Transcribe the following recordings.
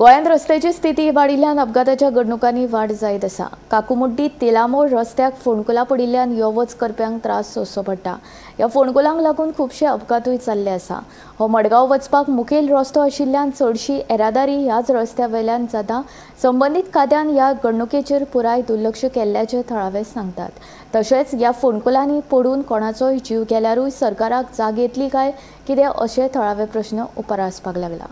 गोंयांत रस्त्याची स्थिती वाडिल्ल्यान अपघाताच्या घडणुकांनी वाड जायत आसा. काकुमुड्डी तेलामोळ रस्त्याक फोंडकुलां पडिल्ल्यान यो वच करप्यांक त्रास सोंसचो पडटा. ह्या फोंडकुलांक लागून खुबशे अपघातूय जाल्ले आसा. हो मडगांव वचपाक मुखेल रस्तो आशिल्ल्यान चडशी येरादारी ह्याच रस्त्या वयल्यान जाता. संबंदीत खात्यान ह्या घडणुकेचेर पुराय दुर्लक्ष केल्ल्याचें थळावे सांगतात. तशेंच ह्या फोंडकुलांनी पडून कोणाचोय जीव गेल्यारूय सरकाराक जाग येतली काय कितें अशे थळावे प्रश्न उप्रासपाक लागला.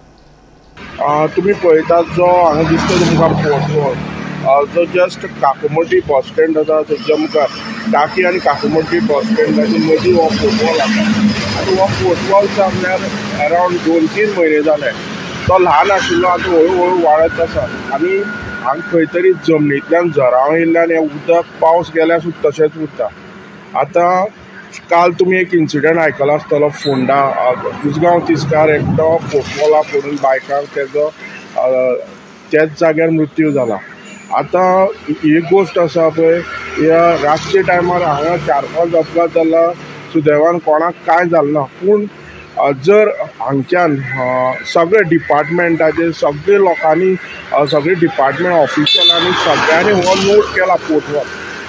तुमी पळयतात जो हांगा दिसता तुमकां पोटवॉल जो जस्ट काकुमड्डी बस स्टँड आसा तेच्या मुखार टाकी आनी काकुमड्डी बस स्टँडाच्या मदीं हो पोटवॉल आसा. आनी हो पोटवॉल सांगल्यार अरावंड 2-3 म्हयने जाले. तो ल्हान आशिल्लो, आतां हळू हळू वाडत आसा. आनी हांगा खंय तरी जमनींतल्यान झरां येयल्ल्यान हें उदक पावस गेल्यार सुद्दां तशेंच उरता. आतां काल तुमी एक इन्सिडंट आयकला आसतलो, फोंडा कुजगांव तिस्कार एकटो पोटवॉला पडून बायकांक तेजो त्याच जाग्यार मृत्यू जाला. आतां ही गोश्ट आसा पळय, ह्या रातच्या टायमार हांगा 4-5 अपघात जाला, सुदैवान कोणाक कांय जालें ना. पूण जर हांगच्यान सगळे डिपार्टमेंटाचे सगळे लोकांनी सगळे डिपार्टमेंट ऑफिशलांनी सगळ्यांनी हो नोट केला पोटवॉल,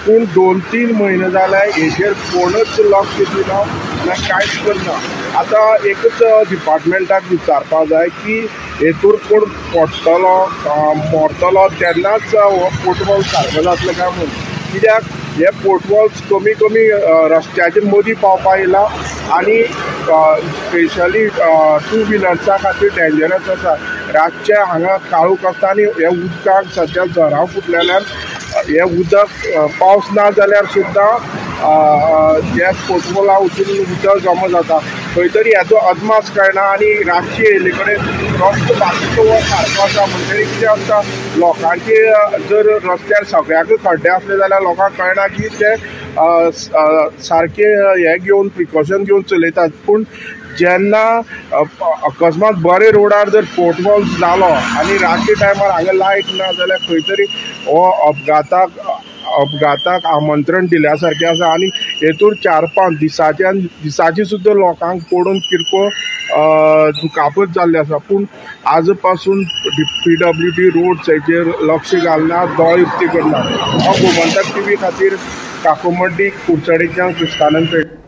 पूण 2-3 म्हयने जाले हेजेर कोणच लक्ष दिना ना कांयच करना. आतां एकच डिपार्टमेंटाक विचारपाक जाय की हेतूर कोण पडटलो मरतलो तेन्नाच हो पोटवॉल सारको जातलो काय म्हूण. कित्याक हे पोटवॉल्स कमी कमी रस्त्याचे मदीं पावपा येयला आनी स्पेशली टू व्हिलर्सा खातीर डेंजरस आसा. रातचे हांगा काळोख आसता आनी हे उदकाक सद्या झरां फुटलेल्यान हे उदक पावस ना जाल्यार सुद्दां ह्या पोटवॉला वचून उदक जमा जाता. खंय तरी हेचो अदमास कळना आनी रातची येयल्ले कडेन रस्तो बाकीचो हो सारको आसा. म्हणटकीर कितें आसता, लोकांचे जर रस्त्यार सगळ्याकूय खड्डे आसले जाल्यार लोकांक कळना की ते सारके हे घेवन प्रिकॉशन घेवन चलयतात. पूण जेन्ना अकस्मात बरे रोडार जर पोटवॉल जालो आनी रातच्या टायमार हांगा लायट ना जाल्यार खंय तरी हो अपघाताक आमंत्रण दिल्या सारकें आसा. आनी हेतूर 4-5 दिसाचे दिसाची सुद्दां लोकांक पडून किरकोळ दुखापत जाल्ली आसा. पूण आज पासून PWD roads हेचेर लक्ष घालना, दोळे उक्ते करना. हांव गोमंतक टीव्ही खातीर काकुमड्डी कुडचडेच्यान क्रिस्तानंद पेट.